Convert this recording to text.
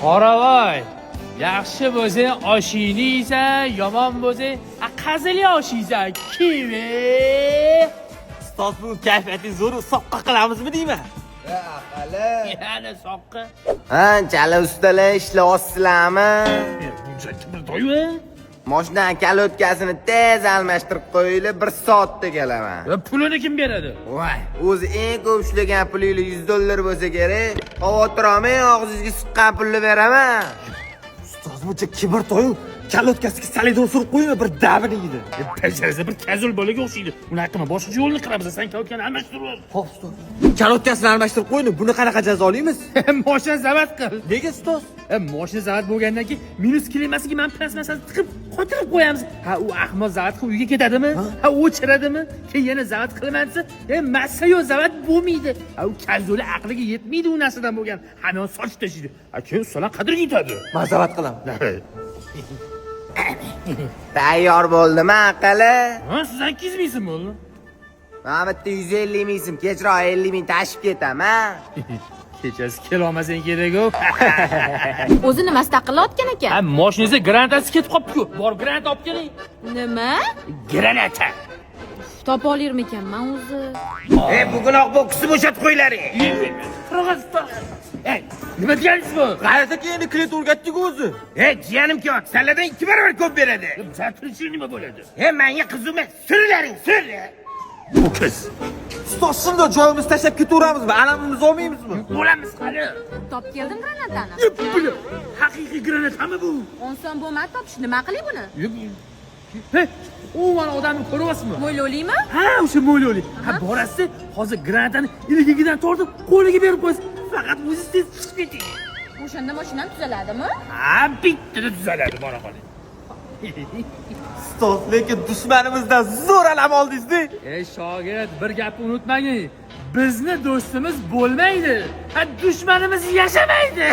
Qoravoy, yaxshi bo'lsang oshingni yeysan, yomon bo'lsang qazili osh yeysan. Kivi. Ustoz, bu kayfiyati zo'r, soqqa qilamizmi deyman. Yana soqqa. Ha, chala ustalar, ishlayapsizlarmi? To'ymi? Moshinani kalotkasini tez almashtirib qo'yinglar, bir soatda kelaman. Va pulini kim beradi? Voy, o'zi eng ko'p ishlagan pulingiz $100 bo'lsa kerak. Xavotir olmang, og'zingizga siqqan pulni beraman. Ustoz, buncha kibr toyu, kalotkasiga salidon surib qo'yma, bir davini yedi. Bajarsa bir kazul bolaga o'xshaydi. Unaqa qilma, boshqacha yo'lni qilamiz. Sen kalotkani almashtirib ol. Xo'p, ustoz. Kalotkasini almashtirib qo'yni, buni qanaqa jazolaymiz? Moshina zavat qil. Nega, ustoz? Moshina zavat bo'lgandan keyin minus kelimasiga mana plastmassani tiqib qotirib qo'yamiz. Ha, u ahmoq zavat qilib uyga ketadimi? Ha, o'chiradimi? Keyin yana zavat qilaman desa, massa yo'q, zavat bo'lmaydi. Ha, u kazuli aqliga yetmaydi u narsadan bo'lgan. Hamyon sochib tashlaydi. Ha, keyin ustalar qadriga yetadi. Men zavat qilaman. Tayyor bo'ldimi aqali? Ha, siz 200 ming so'm bo'ldi. Mana bitta 150 ming so'm, kechroq 50 ming tashib ketaman. Kechasi kelolmasang kerak-ku. O'zi nimasi taqillayotgan ekan? Ha, moshinangizda granatasi ketib qolibdi-ku. Borib granata olib keling. Nima? Granata. Topa olarmikanman o'zi? E, bugunoq boksni bo'shatib qo'ylaring. Ey, nima deganingiz bu? G'ayrat endi klient o'rgatdik o'zi. E, jiyanim kelyapti. Sanlardan 2 barobar ko'p beradi. Bizlar nima bo'ladi? E, menga qiziq emas. Surilaring, sur. Ho'kiz. Ustoz, shunda joyimizni tashlab ketaveramizmi? Alamimizni olmaymizmi? Bo'lamiz hali. Topib keldim granatani. Buni haqiqiy granatami bu? Oson bo'lmadi topish. Nima qilay buni? He, u mana odamni ko'ryapsizmi? Mo'ylovlimi? Ha, o'sha mo'ylovli. Ha, borasiz, hozir granatani ilgigidan tortib qo'liga berib qo'yasiz. Faqat o'zingiz tez chiqib keting. O'shanda mashinam tuzaladimi? Ha, bittada tuzaladi, bora qoling. Ustoz, lekin dushmanimizdan zo'r alam oldingiz-da. Ey shogird, bir gapni unutmagin. Bizni do'stimiz bo'lmaydi. Ha, dushmanimiz yashamaydi.